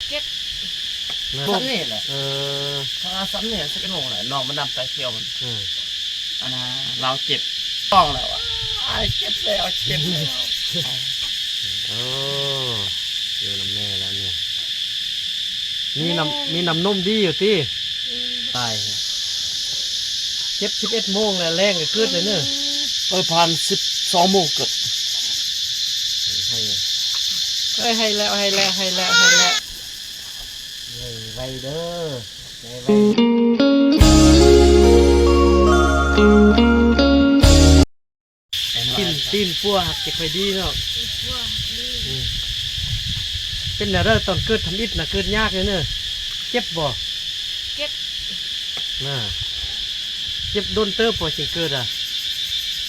ເຈັບ ນະ ສ່ຳນີ້ແຫຼະ ເອີ ເພາະວ່າສ່ຳນີ້ ສິບເອັດໂມງແຫຼະ ນ້ອງມັນນຳໄປທ່ຽວມັນ ເອີ ອັນນ່າ ລາວເຈັບ ຮ້ອງແລ້ວ ອ້າຍເຈັບແລ້ວ ເຈັບແລ້ວ ໂອ້ ຢູ່ນຳແມ່ແລ້ວນີ້ ມີນ້ຳ ມີນ້ຳນົມດີຢູ່ຕິ? ອືມ ຕາຍ ເຈັບສິບເອັດໂມງແລ້ວ ແລງກໍເກີດແລ້ວເນີ ເອີ ຜ່ານສິບສອງໂມງເກີດ ໃຫ້ ເອີຍ ໃຫ້ແລ້ວ ໃຫ້ແລ້ວ ໃຫ້ແລ້ວ ໃຫ້ແລ້ວ ໃຫ້ໄວເດີ ໃຫ້ໄວ ຕີນ ຕີນປົວຫັກຈະຄ່ອຍດີເນາະ ຕີນປົວຫັກດີ ອືມ ເປັນແນວໃດຕອນເກີດທຳອິດນະ ເກີດຍາກເດີ ເຈັບບໍ່? ເຈັບ ນະ ເຈັບດົນເຕີບບໍ່ຈຶ່ງເກີດອະ?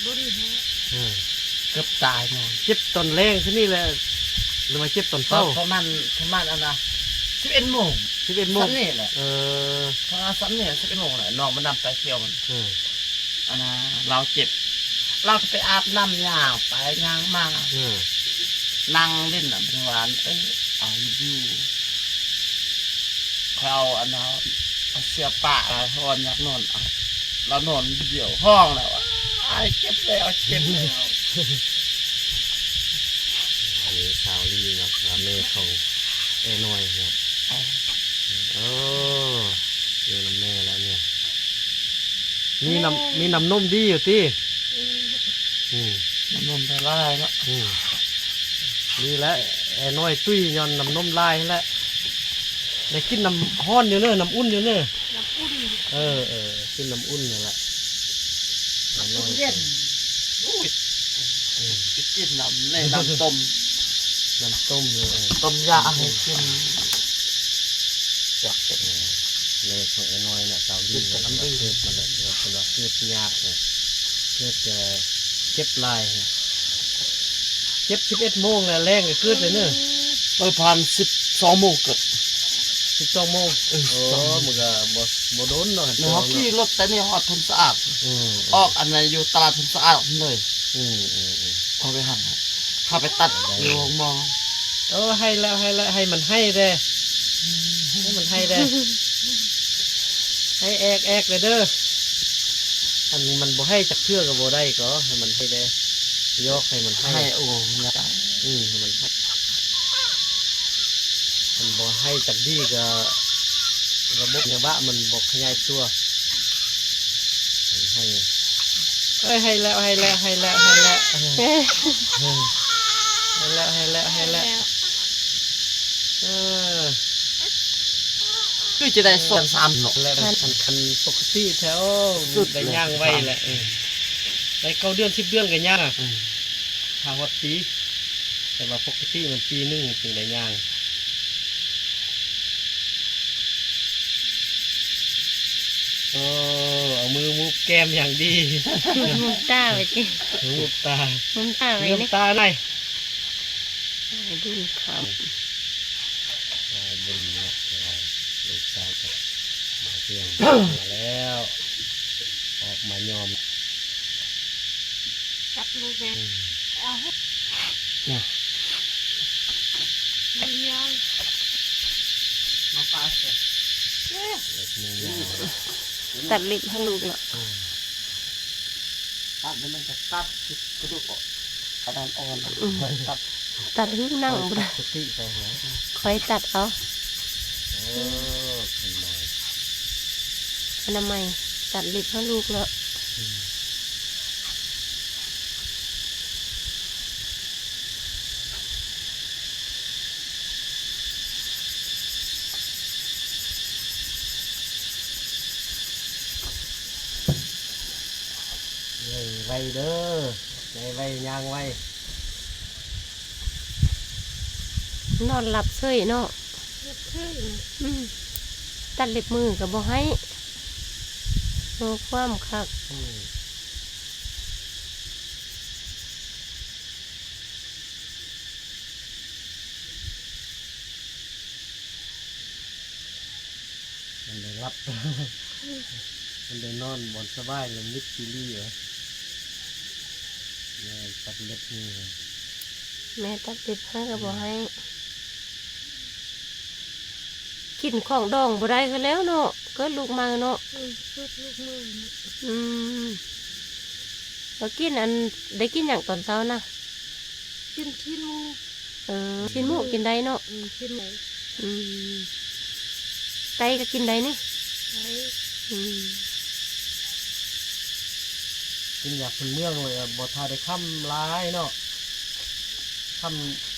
ດົນແທ້ ເອີ ເກືອບຕາຍເນາະ ເຈັບຕອນແລງຊະນີ້ແຫຼະ ຫຼືວ່າເຈັບຕອນເຊົ້າ? ປະມານ ປະມານອັນນ່າ ສິບເອັດໂມງ ສິບເອັດໂມງ ສ່ຳນີ້ແຫຼະ ເອີ ປະມານສ່ຳນີ້ ສິບເອັດໂມງແຫຼະ ນ້ອງມັນນຳໄປທ່ຽວມັນ ເອີ ອັນນ່າ ລາວເຈັບ ລາວກໍໄປອາບນ້ຳ ຍ່າງໄປຍ່າງມາ ເອີ ນັ່ງຫຼິ້ນນະ ເພິ່ນວ່າ ເອີ ເອົາຢູ່ ຂ້ອຍເອົາອັນນ່າ ເອົາເສື້ອປະ ຮ້ອນຢາກນອນ ລາວນອນດຽວ ຮ້ອງແລ້ວ ອ້າຍເຈັບແລ້ວ ເຈັບແລ້ວ ອັນນີ້ສາວລີເນາະ ແມ່ຂອງເອື້ອຍນ້ອຍເນາະ ເອີ ໂອ້ ຢູ່ນຳແມ່ແລ້ວນີ້ ມີນ້ຳ ມີນ້ຳນົມດີຢູ່ຕິ? ອືມ ອືມ ນ້ຳນົມຫຼາຍເນາະ ອືມ ດີແລ້ວ ເອື້ອຍນ້ອຍຕຸ້ຍຍ້ອນນ້ຳນົມຫຼາຍຫັ້ນແຫຼະ ໄດ້ກິນນ້ຳຮ້ອນຢູ່ເນີ ນ້ຳອຸ່ນຢູ່ເນີ ນ້ຳອຸ່ນ ເອີ ເອີ ກິນນ້ຳອຸ່ນຫັ້ນແຫຼະ ນ້ຳອຸ່ນເຢັນ ໂອ້ຍ ອືມ ໄປກິນນ້ຳໃນນ້ຳຕົ້ມ ນ້ຳຕົ້ມເລີຍ ຕົ້ມຢາໃຫ້ກິນ ຢາກເປັນ ເອີ ແມ່ຂອງເອື້ອຍນ້ອຍນະ ສາວລີ ກິນແຕ່ນ້ຳດື່ມ ເກີດມາແລ້ວ ເພິ່ນວ່າເກີດຍາກນະ ເກີດ ເອີ ເຈັບຫຼາຍ ເຈັບສິບເອັດໂມງແລ້ວ ແລງກໍເກີດແລ້ວເນີ ເອີ ຜ່ານສິບສອງໂມງເກີດ ສິບສອງໂມງ ເອີ ໂອ້ ສິບສອງໂມງ ມັນກໍບໍ່ ບໍ່ດົນເນາະ ແມ່ນເຮົາຂີ່ລົດແຕ່ນີ້ຮອດພົນສະອາດ ອືມ ອອກອັນນັ້ນຢູ່ຕະຫຼາດພົນສະອາດເລີຍ ອືມ ອືມ ອືມ ເຮົາໄປຫັ້ນ ເຮົາໄປຕັດຢູ່ໂຮງໝໍ ເອີ ໃຫ້ແລ້ວ ໃຫ້ແລ້ວ ໃຫ້ມັນໃຫ້ແດ່ ໃຫ້ມັນໃຫ້ແດ່ ໃຫ້ແອກໆ ແດ່ເດີ ອັນມັນບໍ່ໃຫ້ຈັກເທື່ອກໍບໍ່ໄດ້ ກໍໃຫ້ມັນໃຫ້ແດ່ ຢອກໃຫ້ມັນໃຫ້ ໃຫ້ ໂອ້ ຢາກ ອືມ ໃຫ້ມັນໃຫ້ ມັນບໍ່ໃຫ້ຈັກດີກໍ ລະບົບຍາວະມັນບໍ່ຂະຫຍາຍຕົວ ໃຫ້ ເອີຍ ໃຫ້ແລ້ວ ໃຫ້ແລ້ວ ໃຫ້ແລ້ວ ໃຫ້ແລ້ວ ໃຫ້ແລ້ວ ໃຫ້ແລ້ວ ໃຫ້ແລ້ວ ເອີ ຄືຈະໄດ້ສອງສາມເນາະ ແລ້ວຄັນ ຄັນປົກກະຕິແທ້ ໂອ້ ສຸດ ໄດ້ຍ່າງໄວແຫຼະ ເອີ ໄດ້ເກົ້າເດືອນ ສິບເດືອນກໍຍ່າງ ອືມ ຖ້າຮອດປີ ແຕ່ວ່າປົກກະຕິມັນປີໜຶ່ງຈຶ່ງໄດ້ຍ່າງ ໂອ້ ເອົາມືລູບແກ້ມຢ່າງດີ ມຸມຕາໄວ້ຕິ ມຸມຕາ ມຸມຕາໄວ້ ລືມຕາໄດ້ ອ້າຍບຸນຄຳ ອ້າຍບຸນເນາະ ລູກຊາຍກໍມາທ່ຽວ ມາແລ້ວ ອອກມາຍອມ ກັບລູກແມ່ ອືມ ເອົາ ນະ ມີຍາວ ມາປາດເລີຍ ເລັບມີຍາວ ຕັດເລັບໃຫ້ລູກເນາະ ອືມ ຕັດແລ້ວມັນກໍຕັດ ກະດູກອອກ ອັນນັ້ນອ່ອນ ອືມ ຕັດ ຕັດຫຶງໜັງບໍ່ໄດ້ ຕັດປົກກະຕິໄປແລ້ວ ຂ້ອຍຕັດເອົາ ເອີ ຄັນນ້ອຍ ອະນາໄມ ຕັດເລັບໃຫ້ລູກເນາະ ອືມ ໃຫຍ່ໄວເດີ ໃຫຍ່ໄວ ຍ່າງໄວ ນອນຫຼັບເສີຍເນາະ ຫຼັບເສີຍ ອືມ ຕັດເລັບມືກໍບໍ່ໃຫ້ ໂອ້ ຄວາມຄັກ ອືມ. ມັນໄດ້ຫຼັບ ມັນໄດ້ນອນບ່ອນສະບາຍ ແລ້ວມິດຈີລີວະ ແມ່ຕັດເລັບໃຫ້ ແມ່ຕັດເລັບໃຫ້ກໍບໍ່ໃຫ້ ອືມ. ກິນຂອງດອງບໍ່ໄດ້ຄືແລ້ວເນາະ ເກີດລູກໃໝ່ເນາະ. ອືມ ເກີດລູກໃໝ່ເນາະ. ອືມ ແລ້ວກິນອັນ ໄດ້ກິນຫຍັງຕອນເຊົ້ານະ? ກິນຊີ້ນໝູ. ເອີ ຊີ້ນໝູກິນໄດ້ເນາະ. ອືມ ຊີ້ນໝູ. ອືມ ໄກ່ກໍກິນໄດ້ນີ້? ໄດ້. ອືມ ກິນຢາພື້ນເມືອງ ບໍ່ຖ້າໄດ້ຄ່ຳຫຼາຍເນາະ. ຄ່ຳ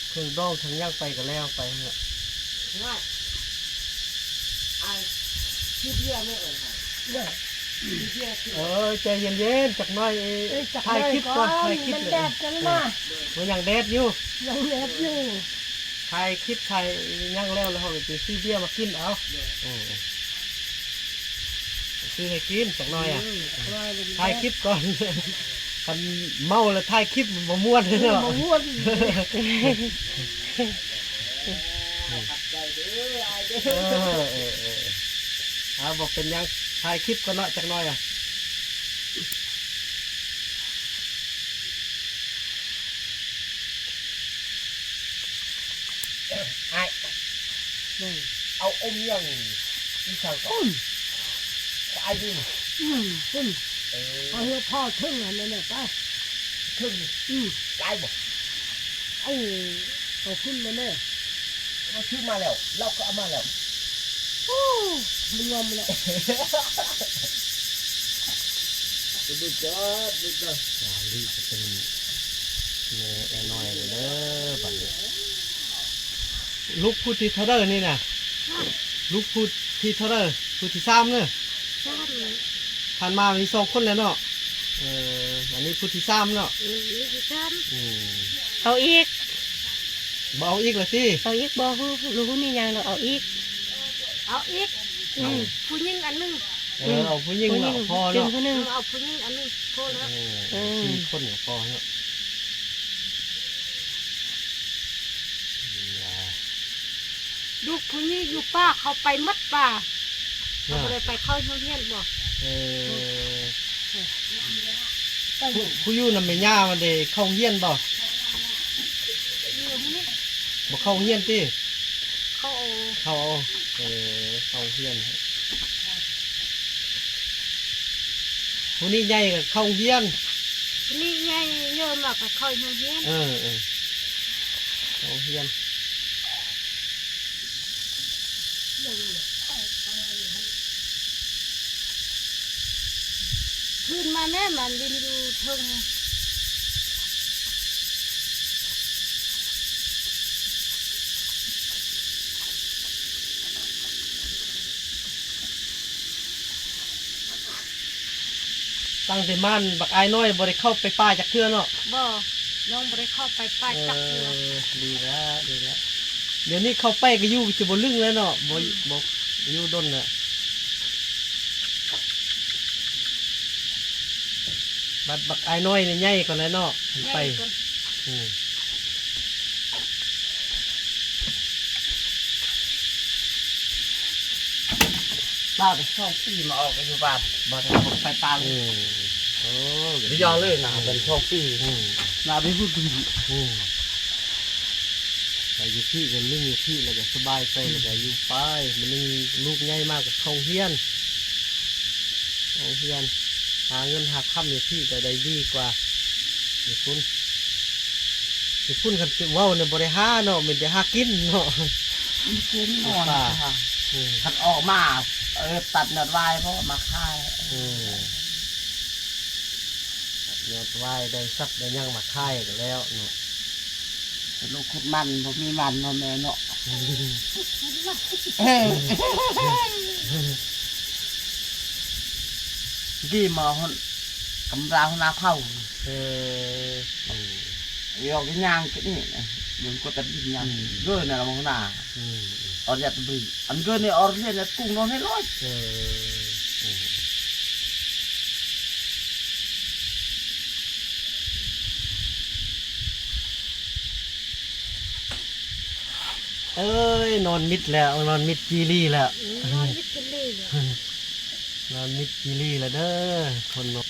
ເຄື່ອງດອງເຄື່ອງຫຍັງໄປກໍແລ້ວໄປຫັ້ນແຫຼະ. ເອີ ໃຈເຢັນໆ ຈັກໜ້ອຍ ເອີຍ ຖ່າຍຄລິບກ່ອນ ຖ່າຍຄລິບ ມັນແດດຈັ່ງມາ ມັນຍັງແດດຢູ່ ຍັງແດດຢູ່. ຖ່າຍຄລິບ ຖ່າຍຫຍັງແລ້ວ ແລ້ວເຮົາກໍຊິຊື້ເບຍມາກິນເອົາ. ເອີ ຊື້ໃຫ້ກິນຈັກໜ້ອຍອະ. ອືມ ຖ່າຍຄລິບກ່ອນ ຄັນເມົາແລ້ວຖ່າຍຄລິບມັນບໍ່ມ່ວນເນາະ. ບໍ່ມ່ວນ. ຂອບໃຈເດີອ້າຍເດີ. ເອີ ເອີ ເອີ ເອົາ ບໍ່ເປັນຫຍັງ ຖ່າຍຄລິບກ່ອນເນາະ ຈັກໜ້ອຍອະ. ອ້າຍ ອືມ ເອົາອົມຫຍັງອີກສັງກ່ອນ? ອືມ ອ້າຍນີ້ ອືມ ພຸ້ນ ເອີ ເອົາເຮືອພໍ່ເທິງຫັ້ນແຫຼະໄປ ເທິງນີ້ ອືມ ຫຼາຍບໍ່? ເອົາ ເອົາພຸ້ນມາແດ່ ມາຖືມາແລ້ວ ລາວກໍເອົາມາແລ້ວ. ໂອ້ ມັນງອມແລ້ວ ເບິ່ງກ່ອນ ເບິ່ງກ່ອນ. ສາວລີກໍເປັນແມ່ອ້າຍນ້ອຍແລ້ວເດີບັດນີ້. ລູກຜູ້ທີເທົ່າໃດນີ້ນະ? ລູກຜູ້ທີເທົ່າໃດ? ຜູ້ທີສາມເນາະ. ສາມ ຜ່ານມາມີສອງຄົນແລ້ວເນາະ. ເອີ ອັນນີ້ຜູ້ທີສາມເນາະ. ອືມ ນີ້ທີສາມ. ອືມ ເອົາອີກ ບໍ່ເອົາອີກລະຕິ? ເອົາອີກບໍ່? ຮູ້ ຮູ້ມີຫຍັງລະເອົາອີກ. ເອົາອີກ. ອືມ ຜູ້ຍິງອັນໜຶ່ງ. ເອີ ອືມ ເອົາຜູ້ຍິງ ຜູ້ຍິງ ລະພໍເນາະ ຈຶ່ງຜູ້ໜຶ່ງ. ເອີ ເອົາຜູ້ຍິງອັນໜຶ່ງ ພໍແລ້ວ. ເອີ ເອີ ສີ່ຄົນກໍພໍເນາະ. ລູກຜູ້ຍິງຢູ່ປ່າ ເຂົາໄປໝົດປ່າ ເຂົາບໍ່ໄດ້ໄປເຂົ້າໂຮງຮຽນບໍ? ເອີ ຜູ້ ຜູ້ຢູ່ນຳແມ່ຍ່າມັນໄດ້ເຂົ້າໂຮງຮຽນບໍ? ຢູ່ນີ້ ບໍ່ເຂົ້າໂຮງຮຽນຕິ? ເຂົ້າ ເຂົ້າ. ເອີ ເຂົ້າໂຮງຮຽນ. ຜູ້ນີ້ໃຫຍ່ກໍເຂົ້າໂຮງຮຽນ ຜູ້ນີ້ໃຫຍ່ເຍີມາກໍເຂົ້າໂຮງຮຽນ. ເອີ ເອີ ເຂົ້າໂຮງຮຽນ. ຂຶ້ນມາແມ່ ມາຫຼິ້ນຢູ່ເທິງ. ຕັ້ງແຕ່ມາ ບັກອ້າຍນ້ອຍບໍ່ໄດ້ເຂົ້າໄປປ່າຈັກເທື່ອເນາະ? ບໍ່ ນ້ອງບໍ່ໄດ້ເຂົ້າໄປປ່າຈັກເທື່ອ. ເອີ ດີແລ້ວ ດີແລ້ວ. ດຽວນີ້ເຂົ້າໄປກໍຢູ່ຈະບໍ່ລຶ້ງແລ້ວເນາະ ບໍ່ ອືມ ບໍ່ຢູ່ດົນແລ້ວ. ບັດບັກອ້າຍນ້ອຍນີ້ໃຫຍ່ກ່ອນແລ້ວເນາະ ໃຫຍ່ໄປ ໃຫຍ່ກ່ອນ. ອືມ ມາໄປສອງປີມາອອກຢູ່ບ້ານ ບໍ່ໄດ້ອອກໄປປ່າເລີຍ. ອືມ ໂອ້ ໄດ້ຢອກເລີຍນະ ອືມ ເປັນສອງປີ. ອືມ ນະໄປພຸ້ນ ອືມ ໄປຢູ່ພີ້ກໍລຶ້ງຢູ່ພີ້ ແລ້ວກໍສະບາຍໄປ ອືມ ແລ້ວກໍຢູ່ໄປ. ມື້ໜຶ່ງລູກໃຫຍ່ມາກໍເຂົ້າໂຮງຮຽນ ເຂົ້າໂຮງຮຽນ ຫາເງິນຫາຄຳຢູ່ພີ້ກໍໄດ້ດີກວ່າຢູ່ພຸ້ນ. ຢູ່ພຸ້ນຄັນເວົ້ານີ້ບໍ່ໄດ້ຫາເນາະ ມີແຕ່ຫາກິນເນາະ ກິນນອນ. ອືມ ຄັນອອກມາ ເອີ ຕັດຍອດຫວ້າຍ ເພາະມາຂາຍ. ອືມ ຍອດຫວ້າຍ ໄດ້ສັດໄດ້ຫຍັງມາຂາຍກໍແລ້ວເນາະ. ເປັນລູກຂຸດມັນ ບໍ່ມີມັນເນາະແມ່ເນາະ. ອືມ ເອີ ກີ້ມາຮອດກຳລາຫົວໜ້າເຜົ່າ. ເອີ ອືມ ຢອກຍ່າງກິນນີ້ ເບິ່ງກວດຕະດິນຍ່າງ ອືມ ເກີນນະຫົວໜ້າ. ອືມ ອອນຍາດຕະບຣີ ອັນເກີນນີ້ອອນຮຽນ ກຸ້ງນອນໃຫ້ລອຍ. ເອີ ອືມ ເອີຍ ນອນມິດແລ້ວ ນອນມິດຈີລີແລ້ວ. ອືມ ນອນມິດຈີລີແລ້ວ ນອນມິດຈີລີແລ້ວເດີ ຄົນເນາະ.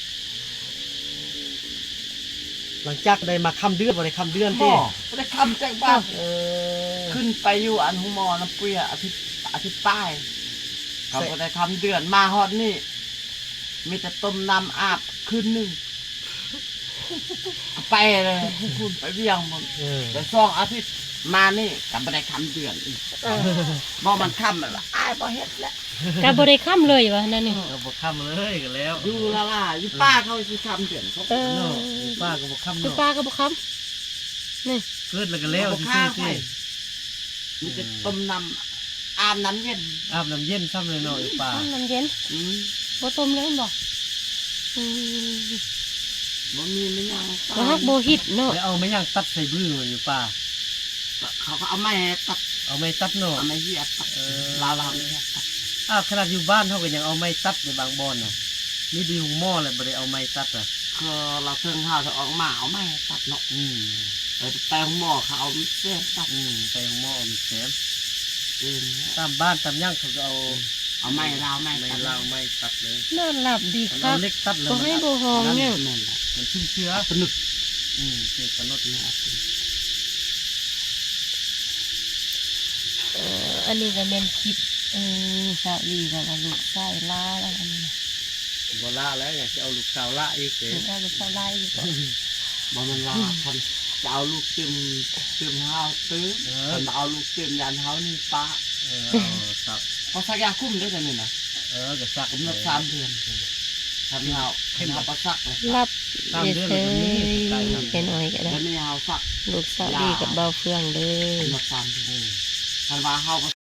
ຫຼັງຈາກໄດ້ມາຄ້ຳເດືອນ ບໍ່ໄດ້ຄ້ຳເດືອນຕິ? ບໍ່ ບໍ່ໄດ້ຄ້ຳຈັກບາດ. ເອີ ຂຶ້ນໄປຢູ່ອັນໂຮງໝໍນຳເປືຍອາທິດ ອາທິດປາຍ ກໍບໍ່ໄດ້ຄຳເດືອນ ມາຮອດນີ້ ມີແຕ່ຕົ້ມນ້ຳອາບຄືນໜຶ່ງ ກໍໄປເລີຍພຸ້ນ ໄປວຽງພຸ້ນ ເອີ ໄດ້ສອງອາທິດ ມານີ້ກໍບໍ່ໄດ້ຄຳເດືອນອີກ ເອີ ບໍ່ມັນຄຳແລ້ວ ອ້າຍບໍ່ເຮັດແລ້ວ ກໍບໍ່ໄດ້ຄຳເລີຍວ່ານັ້ນນີ້ ກໍບໍ່ຄຳເລີຍກໍແລ້ວ ຢູ່ລາລາ ຢູ່ປ່າເຂົາຊິຄຳເດືອນ ເອີ ເນາະ ຢູ່ປ່າກໍບໍ່ຄຳ ຢູ່ ເນາະ ປ່າກໍບໍ່ຄຳ ນີ້ ເກີດແລ້ວກໍແລ້ວ ບໍ່ຄາ ຊື່ໆ ໄປ ມີແຕ່ ເອີ ຕົ້ມນ້ຳ ອາບນ້ຳເຢັນ ອາບນ້ຳເຢັນຊ້ຳເລີຍເນາະ ຢູ່ປ່າ ອາບນ້ຳເຢັນ ອືມ ບໍ່ຕົ້ມເລີຍແມ່ນບໍ່? ອືມ ບໍ່ມີແມ່ນຫຍັງ ບໍ່ຮັກບໍ່ຫິດເນາະ ແລ້ວເອົາໄມ້ຫຍັງຕັດໃສ່ບືມັນຢູ່ປ່າ? ເຂົາກໍເອົາໄມ້ຕັດ ເອົາໄມ້ຕັດເນາະ ເອົາໄມ້ເຫຍຕັດ ເອີ ລາວໆ ເອົາໄມ້ເຫຍຕັດ ອ້າວ ຂະໜາດຢູ່ບ້ານເຮົາກໍຍັງເອົາໄມ້ຕັດໃນບາງບ່ອນນະ ມີແຕ່ຢູ່ໂຮງໝໍແຫຼະ ບໍ່ໄດ້ເອົາໄມ້ຕັດນະ ຄືລາວເທິງເຮົາຈະອອກມາເອົາໄມ້ຕັດເນາະ ອືມ ເອີ ໄປໂຮງໝໍເຂົາເອົາແສມຕັດ ອືມ ໄປໂຮງໝໍເອົາແສມ ເອີ ຕາມບ້ານຕາມຫຍັງເຂົາກໍເອົາ ອືມ ເອົາໄມ້ລາວໄມ້ຕັດ ໄມ້ລາວໄມ້ຕັດເລີຍ ນອນຫຼັບດີຄັກ ເອົາເຫຼັກຕັດແລ້ວ ບໍ່ໄຫ້ບໍ່ຮ້ອງຫຍັງ ແມ່ນແຫຼະ ມັນຊຸມເຊື້ອ ອັດຕະໜົດ ອືມ ເປັນອັດຕະໜົດ ເອີ ອັນນີ້ກໍແມ່ນຄລິບ ເອີ ສາວລີກໍວ່າລູກຊາຍຫຼ້າແລ້ວອັນນີ້ນະ ບໍ່ຫຼ້າແລ້ວ ຍັງຊິເອົາລູກສາວຫຼ້າອີກເດ້ ຍັງເອົາລູກສາວຫຼ້າອີກບໍ່? ບໍ່ແມ່ນວ່າຄັນຈະເອົາລູກຕື່ມ ຕື່ມຫາວຕື່ມ ເອີ ຄັນບໍ່ເອົາລູກຕື່ມຢ້ານເຮົາໜີປະ ເອີ ເອົາສັກ ພໍສັກຢາຄຸມເດ້ດຽວນີ້ນະ ເອີ ກໍສັກ ກຳນົດສາມເດືອນ ເອີ ຄັນເຮົາ ຄັນເຮົາບໍ່ສັກແລ້ວ ລັບ ສາມເດືອນແລ້ວກໍມີ ເອີ ໄປໜ້ອຍກໍໄດ້ ດຽວນີ້ເຮົາສັກ ລູກສາວລີກັບບ່າວເຟືອງເດີ ກຳນົດສາມເດືອນ ເອີ ຄັນວ່າເຮົາ